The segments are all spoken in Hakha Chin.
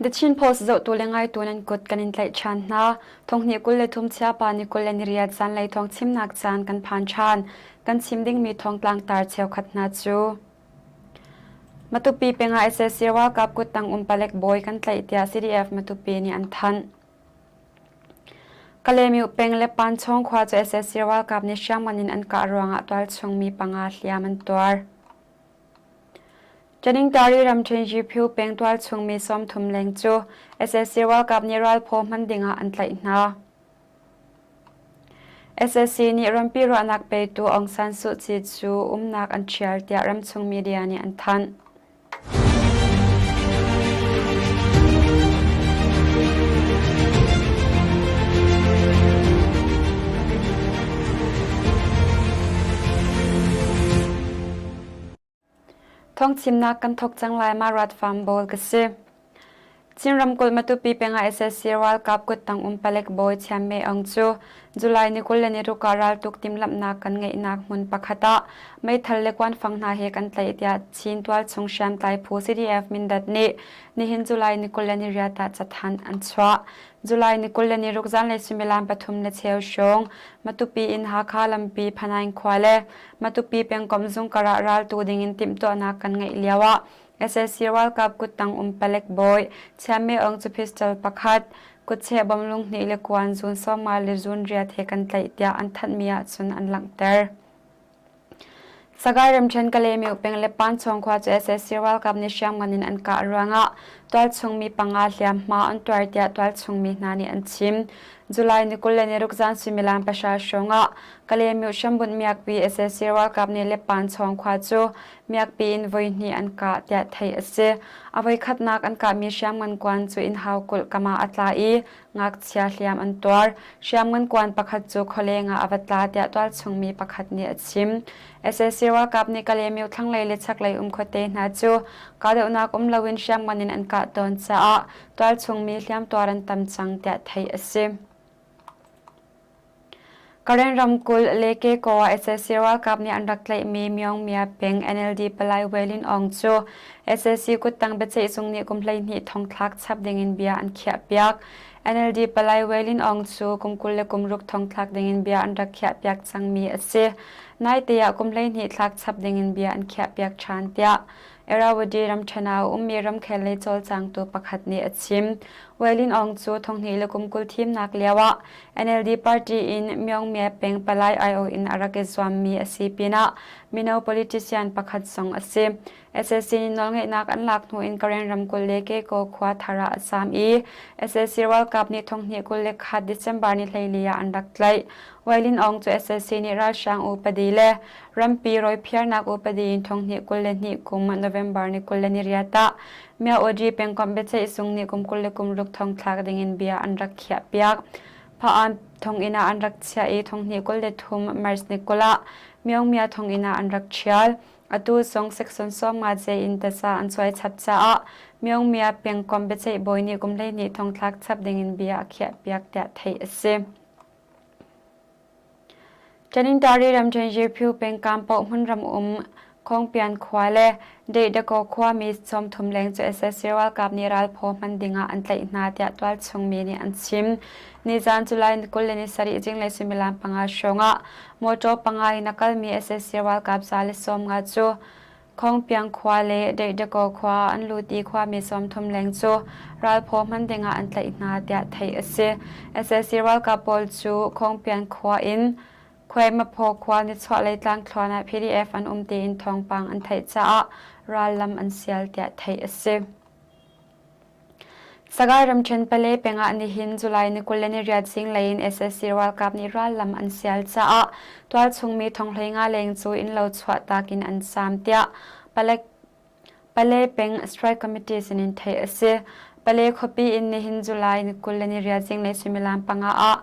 The Chin Post zohtu le ngaitu nan kut kan in tlaih ṭhan hna. Thonghnih 23 chiapa ni 28 zanlei thawng chimnak caan kan phan ṭhan. Kan chim dingmi thawngtlang tar cheukhat hna cu Matupi peng ah sac ralkap kuttang um palek bawi kan tlaih tiah CDF Matupi nih an thanh. Kalaymyo peng le Panchong khua cu sac ralkap nih hriamngan in an kah ruangah tualchung mi panga hliam an tuar. Taningtari ramṭhen Yiphu peng tualchung mi 30 leng cu sac ralkap nih ralphaw hman dingah an tlaih hna. Sac nih rampi ruahnak petu Aung San Suu Kyi cu umnak an ṭhial tiah ramchung media nih an thanh. Thawngchimnak kan thawk cang lai ma rat farm bawl ka si. Chin ramkulh Matupi peng ah sac ralkap kuttang um palek bawi Chiam Me Aung cu July ni 26 ah raltuk timhlamhnak kan ngeihnak hmun pakhat ah meithal le kuanfang hna he kan tlaih tiah Chin tualchung hriamtlai phu CDF Mindat nih nihin July ni 28 ah cathanh an chuah. July ni 26 zanlei suimilam pathum le cheu hrawng Matupi in Hakha lampi Phanaing khua le Matupi pengkomh zung karah raltu dingin timhtuahnak kan ngeih lioah sac ralkap kuttang um palek bawi Chiam Me Aung cu pistol pakhat, kutcheh bomlung hnih le kuan zun sawma le zun riat he kan tlaih tiah an thanhmi ahcun an langhter. Sagaing ramṭhen Kalaymyo peng le Panchawng khua cu sac ralkap nih hriamngan in an kah ruangah tualchung mi panga hliamhma an tuar tiah tualchung mi hna nih an chim. July ni 26 zan suimilam pahra hrawng ah Kalaymyo hrambunh miakpi sac ralkap nih le Panchawng khua cu miakpi in voihnih an kah tiah theih a si. A voikhatnak an kahmi hriamngan kuan cu inn hau kulh kam ah a tla i ngakchia hliam an tuar. Hriamngan kuan pakhat cu khualeng ah a va tla tiah tualchung mi pakhat nih a chim. Sac ralkap nih Kalaymyo thlanglei le chaklei um khuate hna cu kahdohnak um loin hriamngan in an kah tawn caah tualchung mi hliamtuar an tam cang tiah theih a si. Karen ramkulh Lekekaw ah sac ralkap nih an rak tlaihmi Myong Mya peng NLD palai Welin Aung cu sac kuttang biaceihzung nih kum 12 thongthlak chap dingin bia an khiahpiak. NLD palai Welin Aung cu kum 26 thongthlak dingin bia an rak khiahpiak cangmi a si. Naite ah kum 12 thlak chap dingin bia an khiahpiak ṭhan tiah Irrawaddy ramṭhen ah a ummi ramkhel lei cawlcangtu pakhat nih a chim. Welin Aung cu thonghnih le kum 20 thimnak lioah NLD party in Myongmye peng palai aiawh in a rak i zuammi a si pinah mino politician pakhat zong a si. SAC nih nawlngeihnak an lak hnu in Karen ramkulh le Kekaw khua thar ah a zaam i SAC ralkap nih thonghnih 21 December ni 14 ah an rak tlaih. Wailin Aung cu SAC nih ralhrang upadi le rampi rawiphiarnak upadi in thonghnih 22 kum November ni 28 ah Myawaddy pengkomh biaceihzung nih kum 26 thongthlak dingin bia an rak khiahpiak. Pha-an thonginn ah an rak chiah i thonghnih 23 March ni 20 ah Myongmya thonginn ah an rak ṭhial. Atu zong section 50 je in taza an cuai chap caah Myongmya pengkomh biaceih bawi nih kum 12 thongthlak chap dingin bia a khiahpiak tiah theih a si. Tanintari ramṭhen Yephu pengkam paoh hmunram um Khawngpian khua le Dehdakaw khuami 30 leng cu sac ralkap nih ralphaw hman dingah an tlaih hna tiah tualchung mi nih an chim. Nizan July 27 zinglei suimilam panga hrawngah motor panga in a kalmi sac ralkap 150 cu Khawngpiang khua le Dehdakaw khua an lut i khuami 30 leng cu ralphaw hman dingah an tlaih hna tiah theih a si. Sac ralkap pawl cu Khawngpiang khua in Khuaimaphaw khua nichuahlei tlangthluan ah PDF an um tiin thawngpang an theih caah rallam an sial tiah theih a si. Sagaing ramṭhen Pale peng ah nihin July ni 28 zinglei in sac ralkap nih rallam an sial caah tualchung mi thong 15 leng cu innlo chuahtak in an zaam tiah palek Pale peng Strike Committee sinin theih a si. Pale khuapi in nihin July ni 28 zinglei suimilam panga ah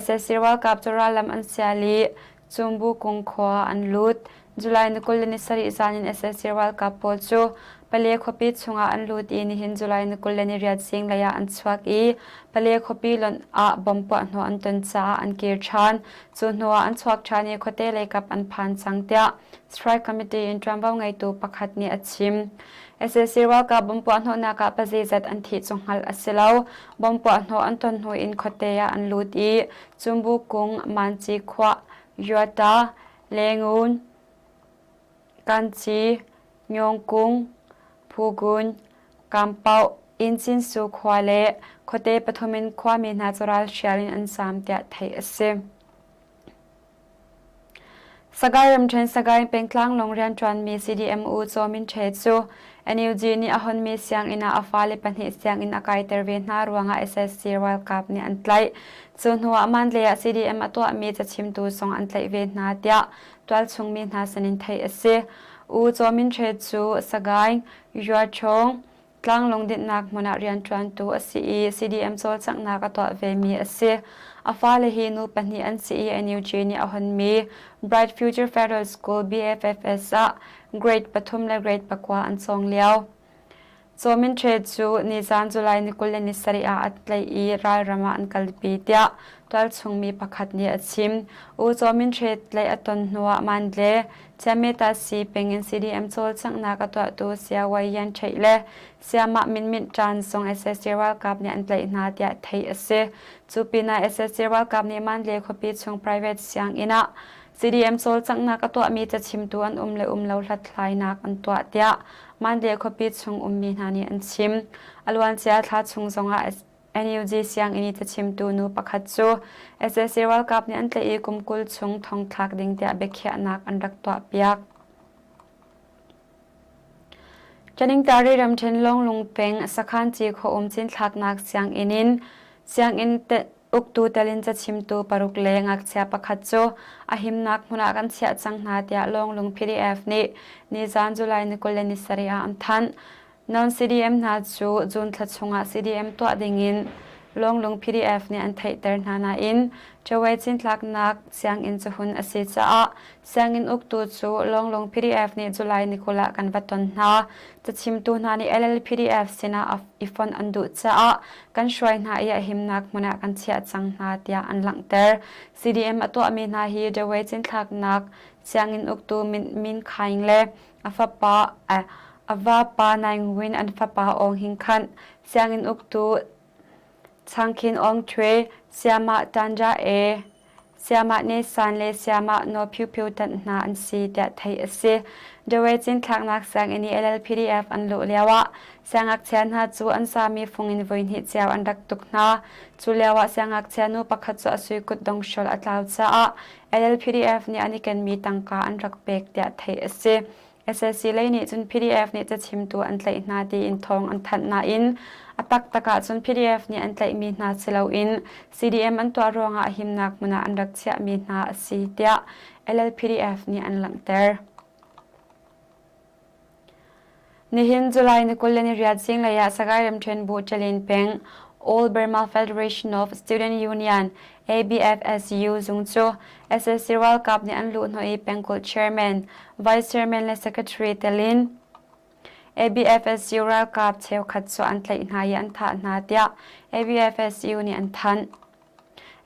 sac ralkap cu rallam an sial i Cumbu kung khua an lut. July ni 27 zan in sac ralkap pawl cu Pale khuapi chungah an lut i nihin July ni 28 zinglei ah an chuak i Pale khuapi lonh ah bomb puahhnawh an ton caah an kir ṭhan. Cu hnuah an chuak ṭhan i khuate leikap an phan cang tiah Strike Committee in ṭuanvo ngeitu pakhat nih a chim. Sac ralkap bomb puahhnawhnak ah pazeizat an thih cu hngalh a si lo. Bomb puahhnawh an ton hnu in khuate ah an lut i Cumbu kung, Manci khua, Yuata, Lengun, Kanci, Nyawngkung, Phugun, Kampauh, Incinsu khua le khuate pathum in khuami hna cu ralhrial in an zaam tiah theih a si. Sagaing ramṭhen Sagaing pengtlang lawng rianṭuanmi CDM U Caw Min Ṭhe cu NUG nih a honmi sianginn ah a fale pahnih sianginn a kaiter ve hna ruangah SSC ralkap nih an tlaih. Cu hnuah Mandalay ah CDM a tuahmi cachimtu zong an tlaih ve hna tiah tualchung mi hna sinin theih a si. U Caw Min Ṭhe cu Sagaing, Yuachawng, Tlanglawng dinhnak hmun ah rianṭuantu a si i CDM cawlcanghnak a tuah vemi a si. A fale hi nu pahnih an si i NUG nih a honmi Bright Future Federal School BFFS ah grade pathum le grade pakua an cawng lio. Caw Min Ṭhe cu nizan July ni 27 ah an tlaih i ralram ah an kalpi tiah tualchung mi pakhat nih a chim. U Caw Min Ṭhe tlaih a ton hnuah Mandle Chiameta-si peng in CDM cawlcanghnak a tuahtu Sia Wai Yan Ṭheih le Siamah Min Mint Ṭan zong sac ralkap nih an tlaih hna tiah theih a si. Cu pinah sac ralkap nih Mandalay khuapi chung private sianginn ah CDM cawlcanghnak a tuahmi cachimtu an um le um lo hlathlainak an tuah tiah Mandalay khuapi chung ummi hna nih an chim. A luancia thla chung zongah NUG sianginn i cachimtu nu pakhat cu sac ralkap nih an tlaih i kum 20 chung thongthlak ding tiah biakhiahnak an rak tuahpiak. Taningtari ramṭhen Lawnglung peng Sakhan Ci khuaum cinthlaknak sianginn in sianginn uktu telin cachimtu paruk le ngakchia pakhat cu a himnak hmun ah kan chiah cang hna tiah Lawnglung PDF nih nizan July ni 27 ah an thanh. Non-CDM hna cu June thla chungah CDM tuah dingin Lawnglung PDF nih an theihter hna nain Chawei cinthlaknak sianginn cu hun a si caah sianginn uktu cu Lawnglung PDF nih July ni 20 ah kan va ton hna. Cachimtu hna nih LLPDF sinah i fonh an duh caah kan hruai hna i a himnak hmun ah kan chiah cang hna tiah an langhter. CDM a tuahmi hna hi Dawei cinthlaknak sianginn uktu Min Min Khaing le A fapa a vapa Naing Win an fapa Aung Hing Khanh, sianginn uktu Changkhin Aung Htwe, Sayamah Tanja E, Sayamah Ne San le Sayamah Naw Phyu Phyu Tan hna an si tiah theih a si. Dawei cinthlaknak sianginn i LLPDF an luh lioah siangngakchia hna cu an sami fung in voihnih cio an rak tuk hna. Cu lioah siangngakchia nu pakhat cu a sui kutdong hrol a tlau caah LLPDF nih an i kenmi tangka an rak pek tiah theih a si. SAC lei nih cun PDF nih cachimtu an tlaih hna tiin thawng an thanh nain a taktak ahcun PDF nih an tlaihmi hna si loin CDM an tuah ruangah a himnak hmun ah an rak chiahmi hna a si tiah LLPDF nih an langhter. Nihin July ni 28 zinglei ah Sagaing ramṭhen bu Ṭalin peng All Burma Federation of Student Union ABFSU zung cu sac ralkap nih an luhhnawh i pengkulh chairman, vice chairman le secretary tel in ABFSU ralkap cheukhat cu an tlaih hna i an thah hna tiah ABFSU nih an thanh.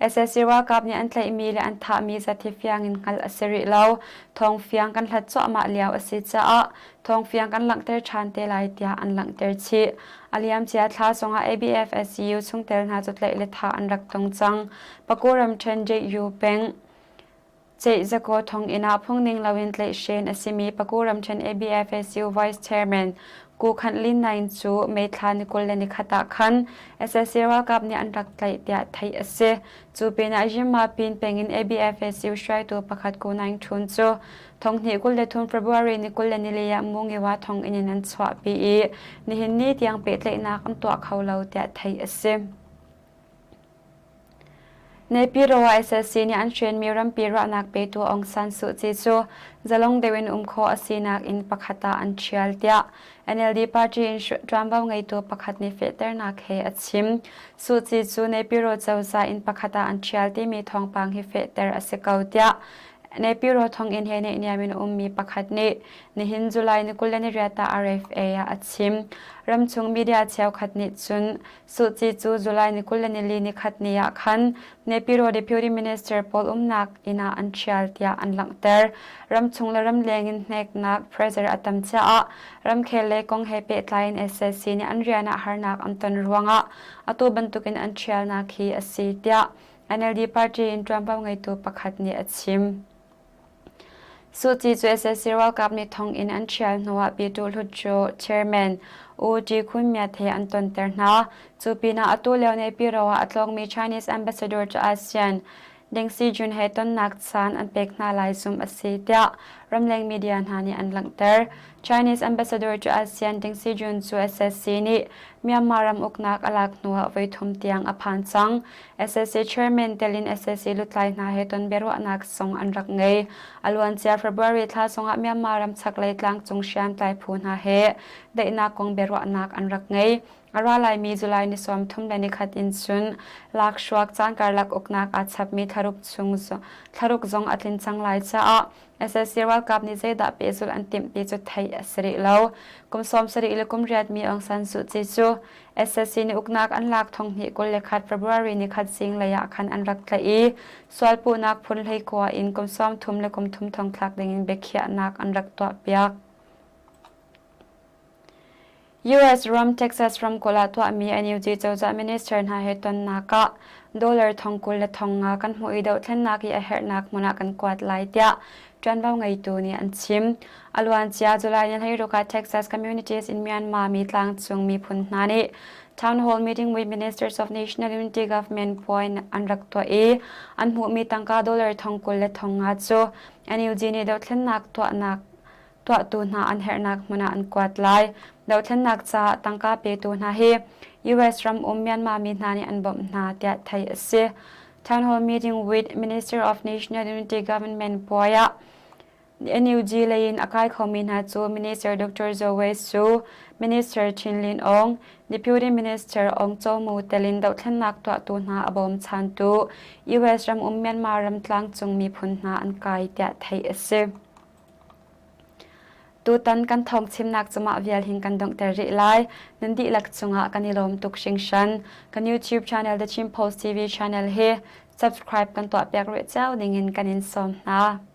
Sac ralkap nih an tlaihmi le an thahmi zat hi fiang in hngalh a si rih lo. Thawngfiang kan hlat cuahmah lio a si caah thawngfiang kan langhter ṭhan te lai tiah an langhter chih. A liamcia thla zongah ABFSU chungtel hna cu tlaih le thah an rak tong cang. Paku ramṭhen JU peng Ceih Zakaw thonginn ah phungning loin tlaihhren a simi Paku ramṭhen ABFSU Vice Chairman Ku Khanh Lin Naing cu May thla ni 21 ah khan sac ralkap nih an rak tlaih tiah theih a si. Cu pinah Yinmapin peng in ABFSU hruaitu pakhat Ku Naing Htun cu thonghnih 23 February ni 24 ah Mungiwa thonginn in an chuahpi i nihin ni tiang pehtlaihnak an tuah kho lo tiah theih a si. Naypyidaw ah sac nih an hrenmi rampi ruahnak petu Aung San Suu Kyi cu zalong deuh in um khawh a sinak inn pakhat ah an ṭhial tiah NLD party in ṭuanvo ngeitu pakhat nih fehternak he a chim. Suu Kyi cu Naypyidaw cozah inn pakhat ah an ṭhial timi thawngpang hi fehter a si ko tiah. Nepiro thonginn he naihniam in a ummi pakhat nih nihin July ni 28 ah RFA ah a chim. Ramchung media cheukhat nih cun Suh Kyi cu July ni 24 nikhat ni ah khan Nepiro Deputy Minister pawl umnak inn ah an ṭhial tiah an langhter. Ramchung le ramleng in hneknak pressure a tam caah ramkhel lei kong he pehtlai in SAC nih an rian ah harnak an ton ruangah atu bantukin an ṭhialnak hi a si tiah NLD party in ṭuanvo ngeitu pakhat nih a chim. Suh Kyi cu sac ralkap nih thonginn an ṭhial hnuah Pyituh Hlutṭu chairman U Ṭi Khun Myat he an tonter hna. Cu pinah atu lio Naypyidaw ah a tlawngmi Chinese ambassador cu ASEAN Deng Xijun he tonnak caan an pek hna lai zumh a si tiah ramleng media hna nih an langhter. Chinese ambassador cu ASEAN Deng Xijun cu sac nih Myanmar ram uknak a lak hnuah voithum tiang a phan cang. Sac chairman tel in sac lutlai hna he ton biaruahnak zong an rak ngei. A luancia February thla zongah Myanmar ram chaklei tlangcung hriamtlai phu hna he daihnak kong biaruahnak an rak ngei. A ra laimi July ni 31 in cun lakhruak caan karlak uknak aa chapmi thlaruk chung thlaruk zong a tlin cang lai caah sac ralkap nih zeidah pehzulh an timh ti cu theih a si rih lo. Kum 70 le kum riat mi Aung San Suu Kyi cu sac nih uknak an lak thong hnih 21 February ni khat zinglei ah khan an rak tlaih i sualpuhnak phun hleikua in kum 30 le kum thum thong thlak dingin biakhiahnak an rak tuahpiak. US ram Texas ramkulh ah tuahmi NUG cozah minister hna he tonnak ah dollar thong 25 kan hmuh i dohthlennak i a herhnak hmun ah kan kuat lai tiah ṭuanvo ngeitu nih an chim. A luancia July ni 16 ah Texas Communities in Myanmar mi tlangcung miphun hna nih Town Hall meeting with Ministers of National Unity Government point an rak tuah i an hmuhmi tangka dollar thong 25 cu NUG nih dohthlennak tuahnak tuahtu hna an herhnak hmun ah an kuat lai. Dohthlennak caah tangka petu hna hi US ram um Myanmar mi hna nih an bawmh hna tiah theih a si. Town hall meeting with Minister of National Unity Government puai ah NUG lei in a kai khomi hna cu Minister Dr. Zo Wei Su, Minister Chin Lin Aung, Deputy Minister Aung Cho Mu telin dohthlennak tuahtu hna a bawmchantu US ram um Myanmar ram tlangcung miphun hna an kai tiah theih a si. Tutan kan thawngchimnak cu mah vial hin kan donghter rih lai. Nan dihlak cungah kan i lawm tuk hringhran. Kan YouTube channel The Chin Post TV channel hi subscribe kan tuahpiak rih cio dingin kan in sawm hna.